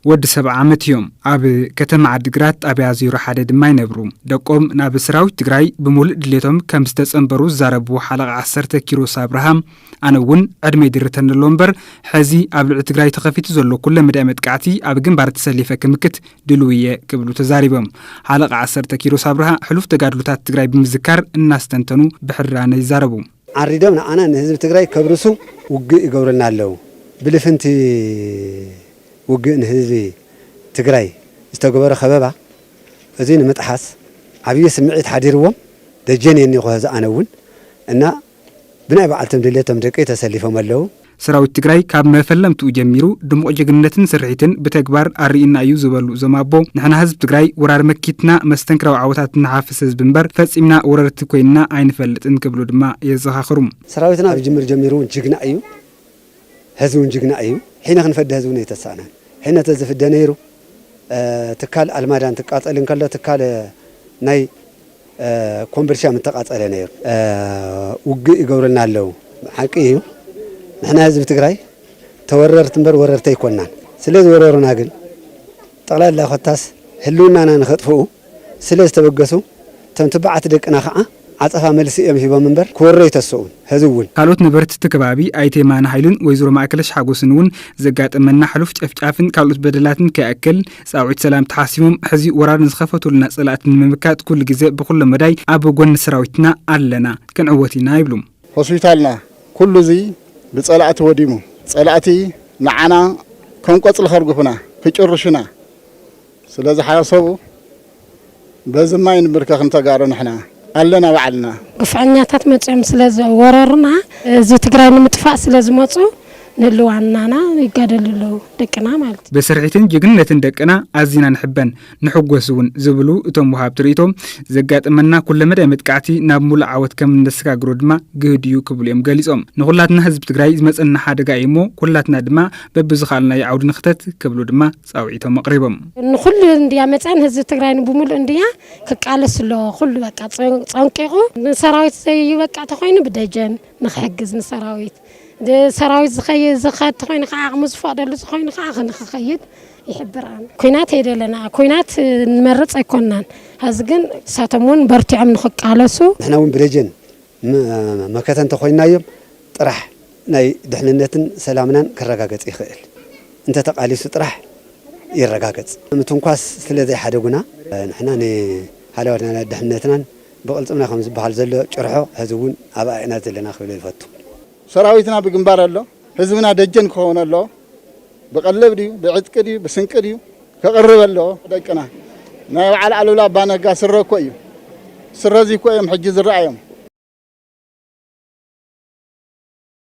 ወዲ ሰብዓ ዓመት እዮም። ኣብ ከተማ ዓዲግራት ጣብያ ዜሮ ሓደ ድማ ይነብሩ። ደቆም ናብ ሰራዊት ትግራይ ብምሉእ ድሌቶም ከም ዝተጸንበሩ ዝዛረቡ ሓለቓ ዓሰርተ ኪሮስ ኣብርሃም፣ ኣነ እውን ዕድመይ ድርተኒ ኣሎ እምበር፣ ሕዚ ኣብ ልዕሊ ትግራይ ተኸፊቱ ዘሎ ኩለ መዳይ መጥቃዕቲ ኣብ ግንባር ተሰሊፈ ክምክት ድልው እየ ክብሉ ተዛሪቦም። ሓለቓ ዓሰርተ ኪሮስ ኣብርሃ ሕሉፍ ተጋድሎታት ትግራይ ብምዝካር እናስተንተኑ ብሕራነ ይዛረቡ። ዓሪዶም ንዓና ንህዝቢ ትግራይ ከብርሱ ውግእ ይገብሩልና ኣለዉ። ብልፍንቲ ውግእ ንህዝቢ ትግራይ ዝተገበረ ከበባ እዚ ንምጥሓስ ዓብዪ ስምዒት ሓዲርዎም ደጀን የኒኹ ህዚ ኣነ እውን እና ብናይ ባዕልቶም ድሌቶም ደቂ ተሰሊፎም ኣለዉ። ሰራዊት ትግራይ ካብ መፈለምትኡ ጀሚሩ ድሙቕ ጀግንነትን ስርሒትን ብተግባር ኣርኢና እዩ ዝበሉ እዞም ኣቦ፣ ንሕና ህዝቢ ትግራይ ወራር መኪትና መስተንክራዊ ዓወታት ንሓፍስ ህዝቢ እምበር ፈጺምና ወረርቲ ኮይንና ኣይንፈልጥን ክብሉ ድማ የዘኻኽሩ። ሰራዊትና ኣብ ጅምር ጀሚሩ እውን ጅግና እዩ። ህዝቢ እውን ጅግና እዩ። ሕነ ክንፈዲ ህዝቢ እውን ኣይተሳእናን። ሕነ ተዝፍደ ነይሩ፣ እ፣ ትካል ኣልማዳ እንትቃጸል እንከሎ ትካል ናይ፣ እ፣ ኮምቦልቻ ምተቃጸለ ነይሩ። እ፣ ውግእ ይገብሩልና ኣለዉ። ሓቂ እዩ። ንሕና ህዝቢ ትግራይ ተወረርቲ እምበር ወረርቲ ኣይኮናን። ስለ ዝወረሩና ግን ጠቕላላ ኮታስ ህልውናና ንኸጥፍኡ ስለ ዝተበገሱ እቶም ትባዓት ደቅና ከዓ ዓጸፋ መልሲ እዮም ሂቦም እምበር ክወሮ ኣይተስኡን። ህዚ እውን ካልኦት ነበርቲ እቲ ከባቢ ኣይተ የማነ ሃይሉን ወይዘሮ ማእከለሽ ሓጎስን እውን ዘጋጠመና ሕሉፍ ጨፍጫፍን ካልኦት በደላትን ከይኣክል ጻውዒት ሰላም ተሓሲሞም ሕዚ ወራር ንዝኸፈቱልና ጸላእቲ ንምምካት ኩሉ ግዜ ብኩሎ መዳይ ኣብ ጎኒ ሰራዊትና ኣለና፣ ክንዕወት ኢና ይብሉ። ሆስፒታልና ኩሉ እዚ ብጸላእቲ ወዲሙ፣ ጸላእቲ ንዓና ከም ቆጽሊ ከርግፉና ክጭርሹና ስለ ዝሓሰቡ በዚ ማይ ንብርከኽ ንተጋሩ ንሕና ኣለና ባዕልና። ግፍዐኛታት መጺኦም ስለ ዝወረሩና፣ እዚ ትግራይ ንምጥፋእ ስለ ዝመጹ ንህልዋናና ይጋደሉ ኣለዉ ደቅና ማለት እዩ። ብስርሒትን ጅግንነትን ደቅና ኣዚና ንሕበን ንሕጎስ እውን ዝብሉ እቶም ወሃብቲ ርእይቶ፣ ዘጋጠመና ኩለመዳይ መጥቃዕቲ ናብ ሙሉእ ዓወት ከም እነሰጋግሮ ድማ ግህድ እዩ ክብሉ እዮም ገሊጾም። ንኹላትና ህዝቢ ትግራይ ዝመጸና ሓደጋ እዩ እሞ ኩላትና ድማ በብዝኸኣልናዮ ዓውዲ ንኽተት ክብሉ ድማ ጻውዒቶም ኣቕሪቦም። ንኹሉ እንድያ መጻን ህዝቢ ትግራይ ንብሙሉእ እንድያ ክቃለስ ኣለዎ። ኩሉ በቃ ጸን-፣ ጸንቂቑ ንሰራዊት ዘይበቃ ተኾይኑ ብደጀን ንኽሕግዝ ንሰራዊት፣ ሰራዊት ዝኸይ-፣ ዝኸድ ተኾይኑ ከዓ ዓቕሙ ዝፈቕደሉ ዝኾይኑ ከዓ ንኽኸይድ ይሕብር ኣነ። ኩናት ኣይደለና፣ ኩናት ንመርጽ ኣይኮንናን። ሕዚ ግን እሳቶም እውን በርቲዖም ንኽቃለሱ። ንሕና እውን ብደጀን መ-፣ መከተ እንተኾይንናዮም ጥራሕ ናይ ድሕንነትን ሰላምናን ክረጋገጽ ይኽእል። እንተተቓሊሱ ጥራሕ ይረጋገጽ። ምትንኳስ ስለ ዘይሓደጉና፣ ንሕና ንሃለዋትና ድሕነትናን ብቕልጽምና ከም ዝበሃል ዘሎ ጭርሖ ሕዚ እውን ኣብ ኣእና ዘለና ክብል ይፈቱ። ሰራዊትና ብግንባር ኣሎ፣ ህዝብና ደጀን ክኸውን ኣሎ። ብቐለብ ድዩ፣ ብዕጥቂ ድዩ፣ ብስንቂ ድዩ፣ ከቕርብ ኣለዎ። ደቅና ናይ በዓል ኣሉላ ኣባነጋ ስረ እኮ እዩ። ስረ እዚ እኮ እዮም ሕጂ ዝረኣዮም።